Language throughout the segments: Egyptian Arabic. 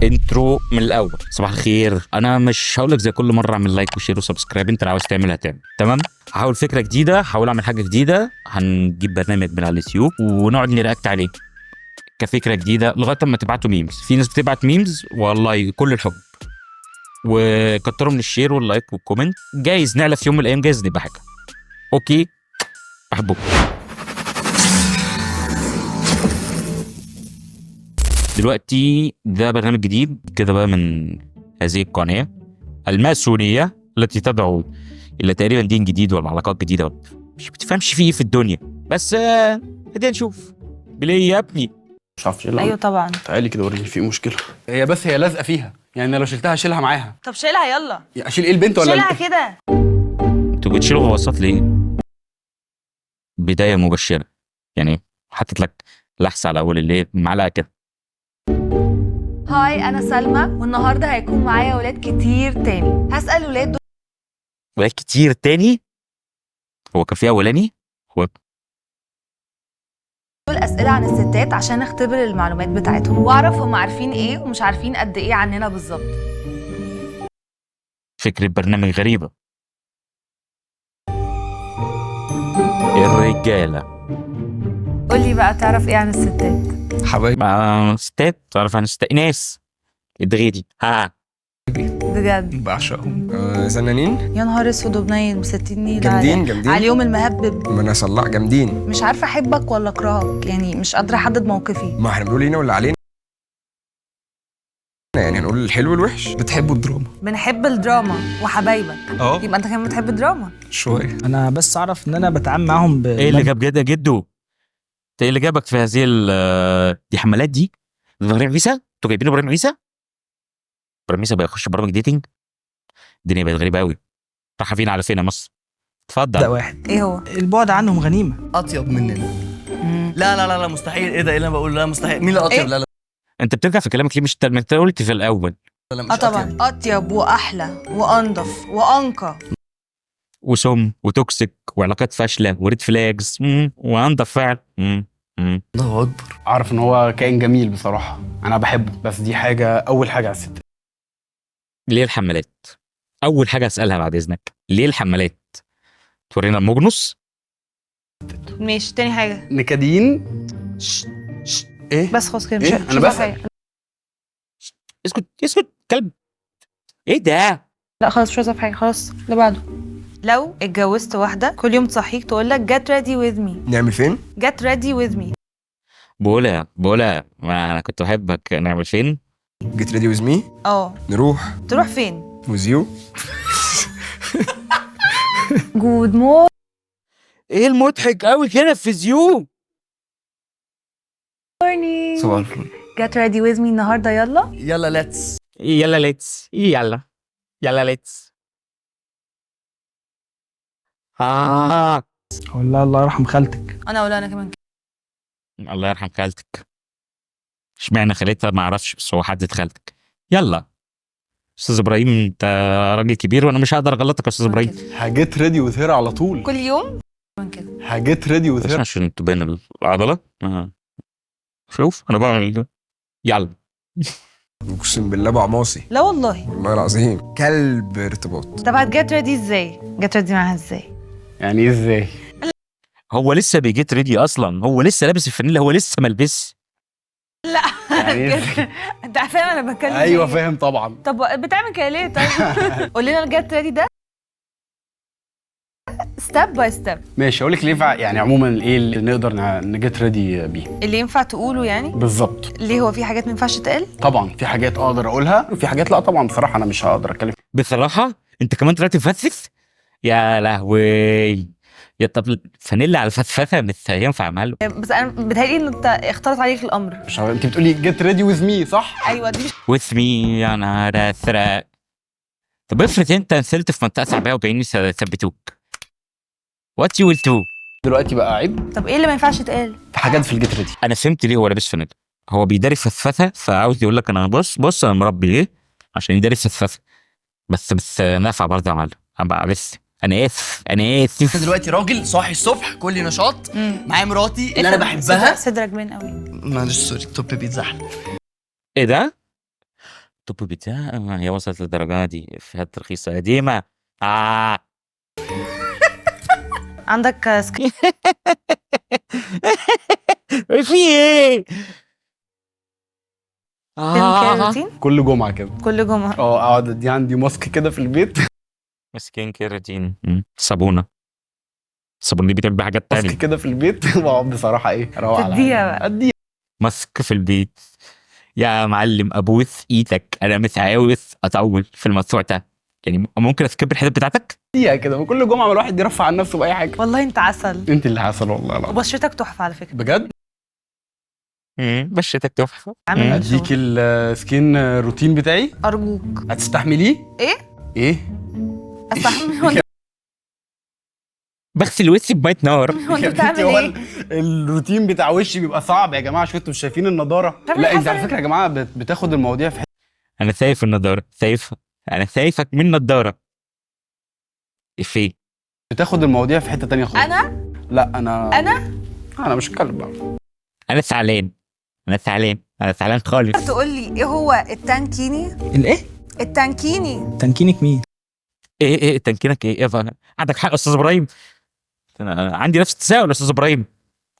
intro من الاول. صباح الخير. انا مش هقول لك زي كل مرة اعمل like و share و subscribe، انت لو عاوز تعمل هتعمل. تمام. هحاول فكرة جديده، هحاول اعمل حاجة جديده. هنجيب برنامج من على اليوتيوب ونقعد ن react عليه كفكرة جديدة لغاية اما تبعتوا memes. في ناس بتبعت memes والله كل الحب، وكتروا من ال share وال like وال comment. جايز نعلى في يوم من الايام، جايز نبقى حاجة. okay، بحبكم. دلوقتي ده برنامج جديد كده بقى من هذه القناة الماسونية التي تدعو إلى تقريبا دين جديد ولا علاقات جديدة، مش بتفهمش فيه إيه في الدنيا، بس خلينا نشوف. play يا ابني. مش عارف اشيلها. ايوه طبعا. تعالي كده وريني في مشكلة. هي بس هي لازقه فيها، يعني لو شلتها اشيلها معاها. طب شيلها يلا. اشيل ايه، البنت ولا شيلها كده. انتوا بتشيلوا غواصات ليه؟ بداية مبشرة، يعني حاطط لك لحسة على أول الليل معلقة كده. hi، انا سلمى، والنهارده هيكون معايا ولاد كتير تاني. هسأل ولاد ولاد كتير تاني؟ هو كان في أولاني؟ هو دول اسئلة عن الستات عشان اختبر المعلومات بتاعتهم واعرف هم عارفين ايه ومش عارفين قد ايه عننا بالظبط. فكرة برنامج غريبة. الرجالة. قولي بقى، تعرف ايه عن الستات؟ حبايبي. مع ستات؟ تعرف عن ستات ناس الدغيدي ها؟ بجد؟ بعشقهم. زنانين. يا نهار اسود وبنين ب60 نيل. جامدين جامدين. على اليوم المهبب. ما انا صلاح جامدين. مش عارفه احبك ولا اكرهك، يعني مش قادرة احدد موقفي. ما احنا بنقول لينا ولا علينا، يعني هنقول الحلو والوحش. بتحبوا الدراما. بنحب الدراما وحبايبك. اه. يبقى انت كمان بتحب الدراما. شوية. انا بس اعرف ان انا بتعامل معاهم ايه اللي جاب جد يا جدو؟ انت ايه اللي جابك في هذه دي حملات دي؟ ابراهيم عيسى؟ انتوا جايبين ابراهيم عيسى؟ ابراهيم عيسى بقى يخش برامج dating؟ الدنيا بقت غريبة قوي. رايحة فين على فين يا مصر؟ اتفضل. واحد. ايه هو؟ البعد عنهم غنيمة. اطيب مننا. لا لا لا لا مستحيل. ايه ده، ايه اللي انا بقوله؟ لا مستحيل. مين اللي اطيب؟ إيه؟ لا لا انت بترجع في كلامك ليه؟ مش انت ما انت قلت في الاول. لا مش اه طبعا. اطيب. اطيب واحلى وانضف وانقى. وسم و toxic وعلاقات فاشلة و red flags وانضف فعل. مم. الله اكبر. اعرف ان هو كائن جميل بصراحة، انا بحبه، بس دي حاجة اول حاجة على الست. ليه الحمالات؟ اول حاجة اسالها بعد اذنك، ليه الحمالات؟ تورينا المجنص؟ ماشي، تاني حاجة. نكديين. ايه؟ بس خلاص كده مش إيه؟ مش أنا عايزة بسأل. حاجة. اسكت اسكت كلب، ايه ده؟ لا خلاص مش عايزه حاجة، خلاص اللي بعده. لو اتجوزت واحدة كل يوم تصحيك تقول لك get ready with me. نعمل فين؟ get ready with me. بولا بولا، ما انا كنت بحبك. نعمل فين؟ get ready with me. اه. نروح. تروح فين؟ with you. good morning. ايه المضحك قوي كده في زيو؟ صباح الفل. get ready with me النهارده، يلا. يلا let's. يلا let's، يلا يلا let's. آه. اقول لها الله يرحم خالتك. انا ولا انا كمان. الله يرحم خالتك. اشمعنى خالتها ما اعرفش، بس هو حدد خالتك. يلا استاذ ابراهيم، انت راجل كبير وانا مش هقدر اغلطك يا استاذ ابراهيم. ه get ready with her على طول. كل يوم كمان كده. ه get ready with بس her. عشان تبان العضلة. شوف انا بعمل ده. يلا. اقسم بالله بعماصي. لا والله. والله العظيم كلب ارتباط. طب هت get ready ازاي؟ get ready معاها ازاي؟ يعني ايه ازاي؟ هو لسه بي get ready اصلا، هو لسه لابس الفانيلا، هو لسه ما لبس. يعني إيه إزاي؟ انت فاهم انا بتكلم ايوه إيه؟ فاهم طبعا. طب بتعمل كده ليه طيب؟ قول لنا ال get ready ده step by step. ماشي، اقول لك ليه يعني عموما ايه اللي نقدر ن get ready بيه. اللي ينفع تقوله يعني. بالظبط. ليه، هو في حاجات ما ينفعش تقال؟ طبعا في حاجات اقدر اقولها وفي حاجات لا طبعا، بصراحة انا مش هقدر اتكلم. بصراحة انت كمان طلعت مفثفث يا لهوي. يا طب فانيلا على الفثفثه مش هينفع معلم. بس انا بتهيألي ان انت اختلط عليك الامر. مش عارف، انت بتقولي get ready with me صح؟ ايوه دي مش with me. يا نهار ازرق. طب افرض انت نزلت في منطقة شعبية وجايين يثبتوك، what you will do؟ دلوقتي بقى عيب. طب ايه اللي ما ينفعش يتقال؟ في حاجات في ال get ready. انا فهمت ليه هو لابس فانيلا، هو بيداري فثفثه، فعاوز يقول لك انا بص بص انا مربي ايه عشان يداري فثفثه. بس نافع برضه يا معلم. معلش انا اسف انا اسف. انا دلوقتي راجل صاحي الصبح كل نشاط، معايا مراتي اللي انا بحبها. صدرك باين قوي. معلش sorry، ال top بيتزحلق. ايه ده؟ top بتاع هي وصلت للدرجة دي؟ افيهات رخيصة قديمة. عندك skin في ايه؟ care routine؟ كل جمعه كده. كل جمعه. اه، اقعد ادي عندي ماسك كده في البيت. skin care routine، صابونه، الصابونه دي بتعمل بيها حاجات ماسك تانية. كده في البيت واقعد بصراحة ايه، اروق على تديها حالي. بقى. اديها. ماسك في البيت يا معلم، ابوس ايدك، انا مش عاوز اطول في الموضوع ده، يعني ممكن ا skip الحتت بتاعتك؟ اديها كده، وكل جمعه الواحد يرفع عن نفسه باي حاجه. والله انت عسل. انت اللي عسل والله العظيم. وبشرتك تحفة على فكره. بجد؟ بشرتك تحفه. عامل إيه شغل؟ اديك ال skin routine بتاعي. ارجوك. هتستحمليه؟ ايه؟ ايه؟ استحمل؟ هو بغسل وشي بميه نار. هو انت يا بتعمل بنتي، هو ايه؟ الروتين بتاع وشي بيبقى صعب يا جماعه، شو انتوا مش شايفين النضاره؟ طب لا انت على حسن. فكرة يا جماعة بتاخد المواضيع في انا شايف النضاره، شايف، انا شايفك من نضاره افيه. بتاخد المواضيع في حتة تانية خالص. انا؟ لا انا انا؟ انا مش هتكلم بقى. انا زعلان، انا زعلان، انا زعلان خالص. تقول لي ايه هو التانكيني؟ الايه؟ التانكيني. تنكينك مين؟ ايه ايه تنكينك ايه؟ ايه عندك حق يا استاذ ابراهيم، انا عندي نفس التساؤل يا استاذ ابراهيم.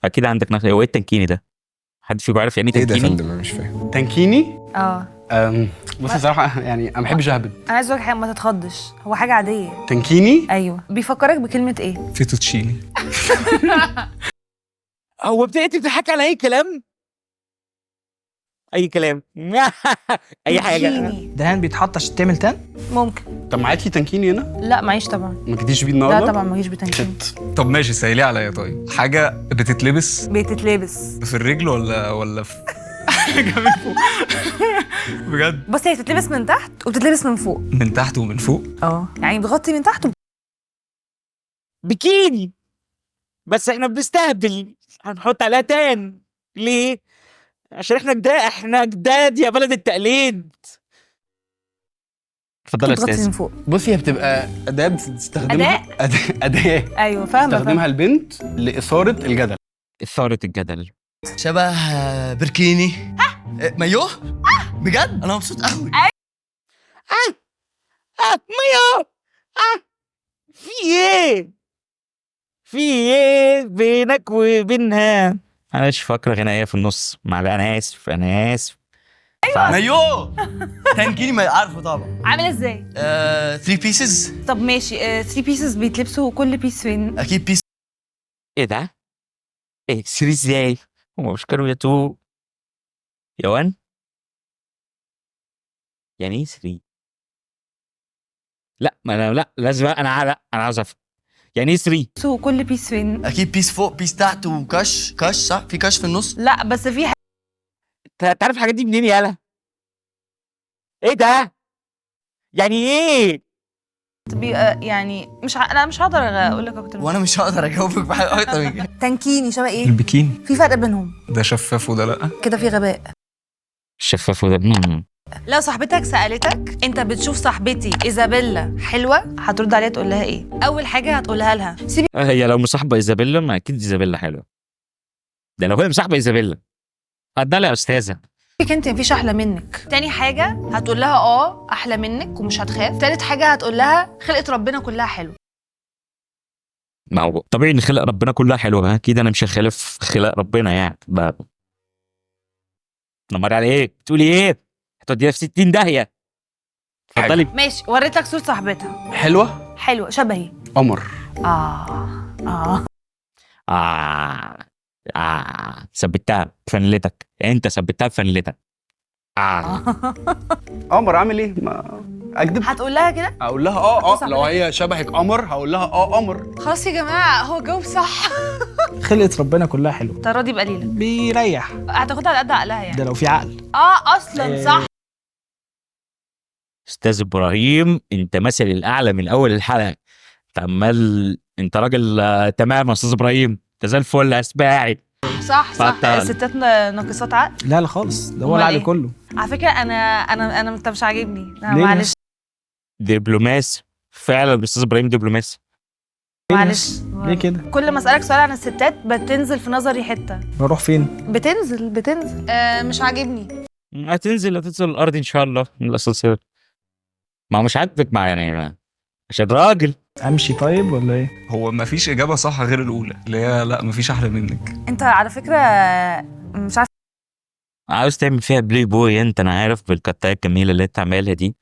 اكيد عندك نفس، هو ايه التنكيني ده؟ حد فيكم عارف يعني ايه ايه ده يا تنكيني؟ فندم؟ انا مش فاهم. تنكيني؟ اه. بص صراحة يعني انا ما بحبش اهبد. انا عايز اقول لك حاجه، ما تتخضش، هو حاجة عاديه. تنكيني؟ ايوه، بيفكرك بكلمه ايه؟ فيتوتشيني. هو بدأت بتضحك على اي كلام؟ اي كلام، اي حاجه. تنكيني. دهان بيتحط عشان تعمل tan؟ ممكن. طب معاكي تنكيني هنا؟ لا معيش طبعا. ما جيتيش بيه النهارده؟ لا طبعا ما جيش بتنكيني. shit. طب ماشي، سهليه عليا. طيب حاجة بتتلبس. بتتلبس. في الرجل ولا في حاجة من فوق؟ بجد؟ بص، هي بتتلبس من تحت وبتتلبس من فوق. من تحت ومن فوق؟ اه، يعني بتغطي من تحت. بكيني، بس احنا بنستهبل، هنحط عليها tan ليه؟ عشان احنا جداد، احنا جداد يا بلد التقليد. اتفضل يا بتغطي استاذ. من فوق. بصي، هي بتبقى اداه بتستخدمها اداه ايوه فاهمه. بتستخدمها فاهمة. البنت لاثاره الجدل. اثاره الجدل. شبه بركيني، مايوه. بجد انا مبسوط قوي. ميو، في ايه؟ في ايه بينك وبينها؟ معلش فقرة غنائية في النص، معلش انا اسف، انا اسف. ايوه مايو تنكيني، ما عارفه طبعا. عامل ازاي؟ 3 pieces. طب ماشي، 3 pieces بيتلبسوا، كل piece فين؟ اكيد piece. ايه ده؟ ايه 3 ازاي؟ هما مش كانوا يا 2 يا 1؟ يعني ايه 3؟ لا ما انا لا لازم انا لا انا عاوز افهم يعني ايه 3؟ بيلبسوا كل piece فين؟ اكيد piece فوق piece تحت وكش كش، صح؟ في كش في النص. لا بس في حاجة. انت عارف الحاجات دي منين يالا؟ ايه ده؟ يعني ايه؟ بيبقى يعني مش انا مش هقدر اقول لك اكتر من وانا مش هقدر اجاوبك بحاجة اكتر من كده. تنكيني شبه ايه؟ البكيني. في فرق بينهم. ده شفاف وده لا. كده في غباء. الشفاف وده لو صاحبتك سألتك انت بتشوف صاحبتي ايزابيلا حلوة، هترد عليها تقول لها ايه؟ اول حاجة هتقولها لها سيبك هي لو مصاحبه ايزابيلا، ما اكيد ايزابيلا حلوه. ده لو هي مصاحبه ايزابيلا. اتفضلي يا استاذه. انت مفيش احلى منك. تاني حاجة هتقول لها اه احلى منك ومش هتخاف. تالت حاجة هتقول لها خلقة ربنا كلها حلوة. ما هو طبيعي ان خلق ربنا كلها حلوه، اكيد انا مش هخالف خلق ربنا يعني. نمر على ايه؟ بتقولي ايه؟ هتوديها في 60 داهية. اتفضلي. ماشي، وريت لك صورة صاحبتها. حلوه؟ حلوة شبهي. قمر. اه اه آه آه ثبتها بفنلتك، انت ثبتها بفنلتك. قمر، عامل ايه؟ ما اكدب؟ هتقول لها كده؟ اقول لها اه لو هي شبهك قمر هقول لها اه قمر. خلاص يا جماعة هو جاوب صح. خلقة ربنا كلها حلوة. انت راضي بقليلة. بيريح. هتاخدها على قد عقلها يعني. ده لو في عقل. اه اصلا صح. استاذ ابراهيم انت مثل الاعلى من اول الحلقة، انت عمال انت راجل تمام يا استاذ ابراهيم، انت زي الفل يا اسباعي. صح صح. اتفضل. الستات ناقصات عقل. لا لا خالص، ده هو أمال العقل إيه؟ كله. على فكرة انا انا انا انت مش عاجبني. لا، ليه؟ معلش. دبلوماسي فعلا استاذ ابراهيم، دبلوماسي. معلش. ليه كده؟ كل ما اسالك سؤال عن الستات بتنزل في نظري حتة. بروح فين؟ بتنزل. مش عاجبني. هتنزل الارض ان شاء الله من الاسانسير. ما هو مش عاجبك مع يعني عشان راجل. امشي طيب ولا ايه؟ هو مفيش اجابه صح غير الاولى اللي هي لا مفيش احلى منك. انت على فكرة مش عارفه عاوز تعمل فيها بلاي بوي انت، انا عارف بالكتايه الجميلة اللي انت عاملها دي.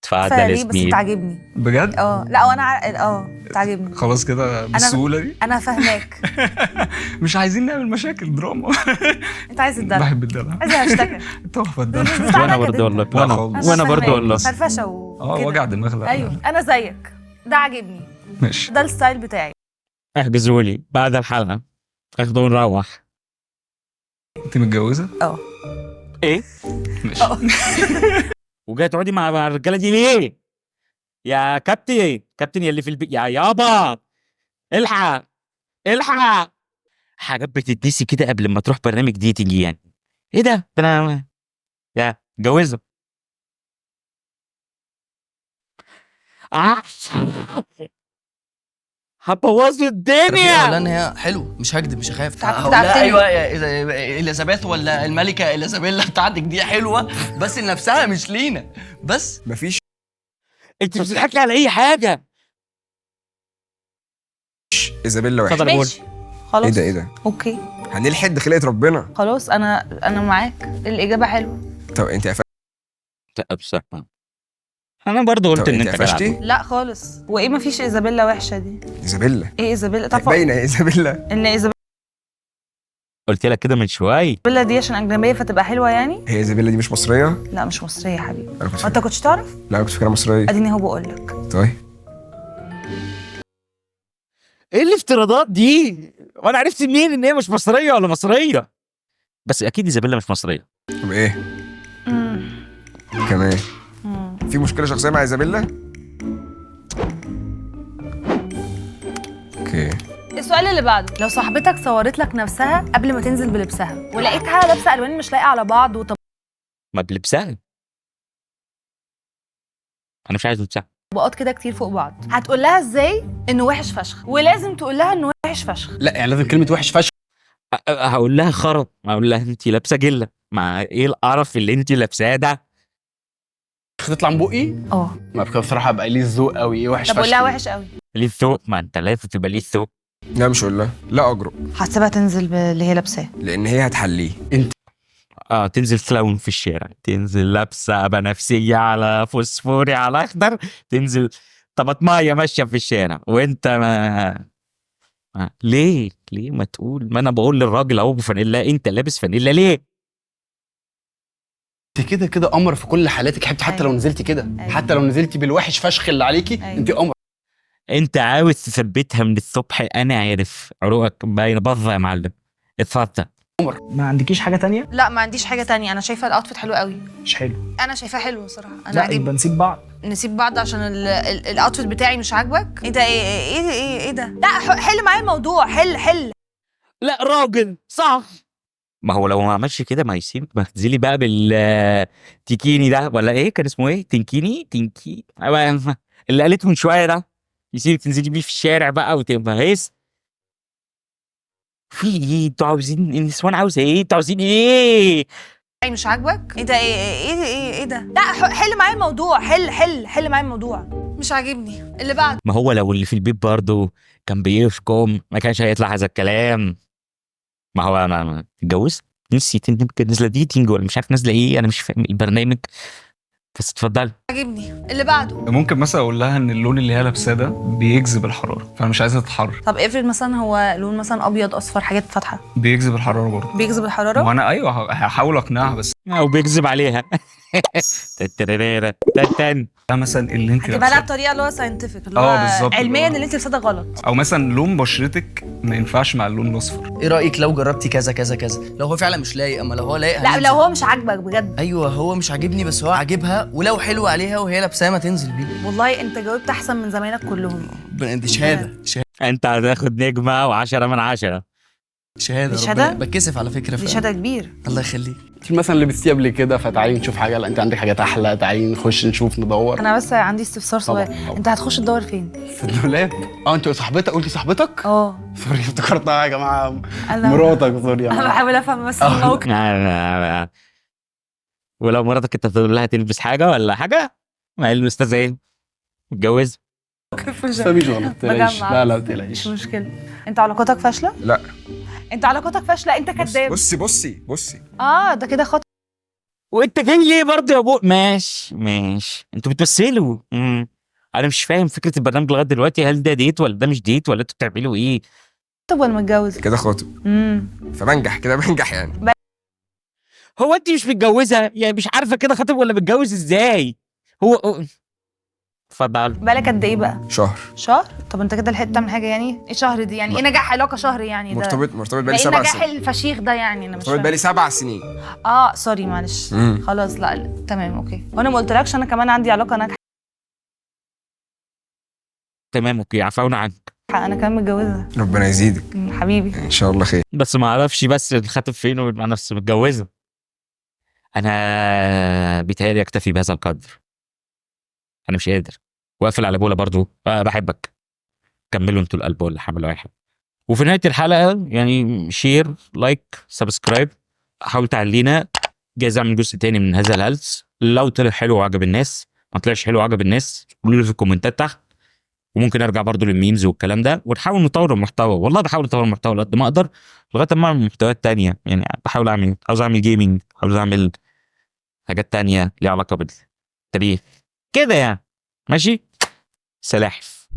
اتفضل يا ليه بس زميل. انت عاجبني. بجد؟ اه لا وانا انت عاجبني. خلاص كده بالسهولة دي؟ انا فاهماك. مش عايزين نعمل مشاكل دراما. انت عايز الدلع. بحب الدلع. عايز اشتكى. تحفة الدلع. وانا برضه والله. لا وانا خالص. وانا برضه والله. فرفشه اه وجع دماغ. لا. ايوه انا زيك، ده عاجبني. ماشي ده ال style بتاعي. احجزوا لي بعد الحلقة اخده ونروح. انت متجوزة؟ اه. ايه؟ ماشي. وجاي تقعدي مع الرجالة دي ليه؟ يا كابتن، كابتن يا اللي في البيت يا يابا الحق الحق. حاجات بتتنسي كده قبل ما تروح برنامج dating يعني. ايه ده؟ ده انا يا اتجوزه. هتبوظوا الدنيا. اولا هي حلو، مش هكدب مش هخاف. تعبتني. ايوه اليزابيث ولا الملكة اليزابيلا بتاعتك دي حلوة بس لنفسها مش لينا. بس مفيش. انت بتضحكي على اي حاجة. ايزابيلا وحشة. اتفضل يا بول. ماشي خلاص. ايه ده ايه ده؟ okay هنلحد خلقه ربنا. خلاص انا معاك، الاجابة حلوة. طب انت قفشتي؟ لا بصراحة انا برضه قلت طب ان انت انت قفشتي؟ جدع. لا خالص. وايه مفيش ايزابيلا وحشة دي؟ ايزابيلا ايه ايزابيلا؟ طب باينة ايزابيلا. ان ايزابيلا قلت لك كده من شوية. دي عشان اجنبية فتبقى حلوة يعني؟ هي ايزابيلا دي مش مصرية؟ لا مش مصرية يا حبيبي. انا كنت انت كنتش تعرف؟ لا كنت فاكرها مصرية. اديني اهو بقول لك. طيب ايه الافتراضات دي؟ وانا عرفت منين ان هي مش مصرية ولا مصرية؟ بس اكيد ايزابيلا مش مصرية. طب ايه؟ كمان في مشكلة شخصية مع ايزابيلا؟ okay. السؤال اللي بعده، لو صاحبتك صورت لك نفسها قبل ما تنزل بلبسها ولقيتها لابسه الوان مش لايقة على بعض وطبقات ما بلبسها. انا مش عايز لبسها. كده كتير فوق بعض، هتقول لها ازاي انه وحش فشخ؟ ولازم تقول لها انه وحش فشخ. لا يعني لازم كلمة وحش فشخ. هقول لها خرب، هقول لها انت لابسه جله، مع ايه القرف اللي انت لابساه ده؟ تطلع من بقي؟ اه. ما بصراحة بقى ليه الذوق قوي. ايه وحش طب فشخ؟ قول لها وحش قوي. ليه الذوق؟ ما انت لازم تبقى ليه الذوق. لا مش هقول لها، لا اجرؤ. هتسيبها تنزل باللي هي لابساه؟ لان هي هتحليه. انت تنزل clown في الشارع، تنزل لابسه بنفسجي على فوسفوري على اخضر، تنزل طماطمايه ماشية في الشارع وانت ما ليه؟ ليه ما تقول؟ ما انا بقول للراجل اهو بفانيلا، انت لابس فانيلا ليه؟ انت كده كده قمر في كل حالاتك حبيبتي، حتى لو نزلتي كده. أيوة. حتى لو نزلتي بالوحش فشخ اللي عليكي. أيوة. انت قمر. انت عاوز تثبتها من الصبح، انا عارف عروقك باينة. بظه يا معلم، اتفضل. ما عندكيش حاجة تانية؟ لا ما عنديش حاجة تانية. انا شايفه ال outfit حلو قوي. مش حلو. انا شايفاه حلو صراحة. انا لا عاجبني. يبقى نسيب بعض. نسيب بعض عشان ال outfit بتاعي مش عاجبك؟ ايه ده؟ ايه ايه ايه ايه ده؟ لا حل معايا الموضوع. حل حل. لا راجل صح. ما هو لو ما عملش كده ما يسيب، ما تنزلي بقى بالتيكيني ده ولا ايه كان اسمه ايه؟ تنكيني تنكي اللي قالته من شوية ده، يسيبك تنزلي بيه في الشارع بقى وتبقى هيس. في ايه؟ انتوا عاوزين النسوان عاوزه ايه؟ انتوا عاوزين ايه؟ مش عاجبك؟ ايه ده؟ ايه ايه ايه ايه ده؟ لا حل معايا الموضوع. حل حل حل معايا الموضوع. مش عاجبني. اللي بعده. ما هو لو اللي في البيت برضه كان بيشكم ما كانش هيطلع هذا الكلام. ما هو انا اتجوزت نفسي تمكن نازله dating ولا مش عارف نازله ايه، انا مش فاهم البرنامج. بس اتفضلي. عاجبني. اللي بعده. ممكن مثلا اقول لها ان اللون اللي هي لابساه ده بيجذب الحرارة، فانا مش عايزها تتحرر. طب افرض مثلا هو لون مثلا ابيض اصفر حاجات فاتحة. بيجذب الحرارة برضه. بيجذب الحرارة؟ وانا ايوه هحاول اقنعها بس. او بيكذب عليها. تتريريرا تتن. لا مثلا اللي انت هتجيبها لها لابساه بطريقة اللي هو scientific، اللي هو بالظبط، علميا اللي انت لابساه ده غلط. او مثلا لون بشرتك ما ينفعش مع اللون الاصفر. ايه رايك لو جربتي كذا كذا كذا؟ لو هو فعلا مش لايق، اما لو هو لايق لا لو هو مش عاجبك بجد. ايوه هو مش عاجبني بس هو عاجبها، ولو حلو عليها وهي لابساه ما تنزل بيه. والله انت جاوبت احسن من زمايلك كلهم. دي شهادة. انت هتاخد نجمه و10 من 10. شهادة. دي شهادة؟ بتكسف على فكرة. دي شهادة كبير. الله يخليك. انت مثلا لبستيه قبل كده، فتعالي نشوف حاجة. لا انت عندك حاجات احلى، تعالي نخش نشوف ندور. انا بس عندي استفسار صغير. انت هتخش تدور فين؟ في الدولاب. انت صاحبتك؟ قلتي صاحبتك؟ اه sorry افتكرتها يا جماعة مراتك. sorry انا بحاول افهم بس الموقف. ولو مراتك انت تقول لها تلبس حاجة ولا حاجة؟ ما هي الاستاذة ايه؟ متجوزة. بس مش غلط، تقلقيش. بجمع. لا لا مش تقلقيش. مشكلة. انت علاقاتك فاشلة؟ لا. انت علاقاتك فاشلة، انت كداب. بصي بصي بصي. اه ده كده خطأ. وانت جاي ليه برضه يا ابو؟ ماشي ماشي، انتوا بتمثلوا. انا مش فاهم فكرة البرنامج لغاية دلوقتي، هل ده date ولا ده مش date ولا انتوا بتعملوا ايه؟ طب ولا متجوز؟ كده خاطب. فبنجح كده، بنجح يعني. هو انت مش متجوزة يعني مش عارفه كده خاطب ولا متجوز ازاي؟ هو اتفضل. بالك قد ايه بقى؟ شهر. شهر؟ طب انت كده لحقت تعمل حاجة يعني؟ ايه شهر دي يعني؟ ايه نجاح علاقة شهر يعني ده؟ مرتبط ده بقالي ايه 7 نجاح سنين. الفشيخ ده يعني؟ انا مش مرتبط فاهمة. بقالي 7 سنين. اه sorry معلش. خلاص لا لا تمام okay. وانا ما قلتلكش انا كمان عندي علاقة ناجحة. تمام okay، عفونا عنك. انا كمان متجوزة. ربنا يزيدك. حبيبي. ان شاء الله خير. بس ما اعرفش بس الخاطب فين ومع نفسه متجوزة. انا بيتهيألي اكتفي بهذا القدر، انا مش قادر. واقفل على بولا برضو. بحبك. كملوا انتوا القلب ولا حملوا اي حاجة. وفي نهاية الحلقة يعني share، like، subscribe، حاول تعلينا. جايز اعمل جزء تاني من هذا الهلس لو طلع حلو وعجب الناس. ما طلعش حلو وعجب الناس قولوا لي في الكومنتات تحت، وممكن ارجع برضو لل memes والكلام ده، ونحاول نطور المحتوى. والله بحاول اطور المحتوى على قد ما اقدر لغاية ما اعمل محتويات تانية. يعني بحاول اعمل، عاوز اعمل gaming، عاوز اعمل حاجات تانية ليها علاقة بالتاريخ كده يعني. ماشي، سلاحف.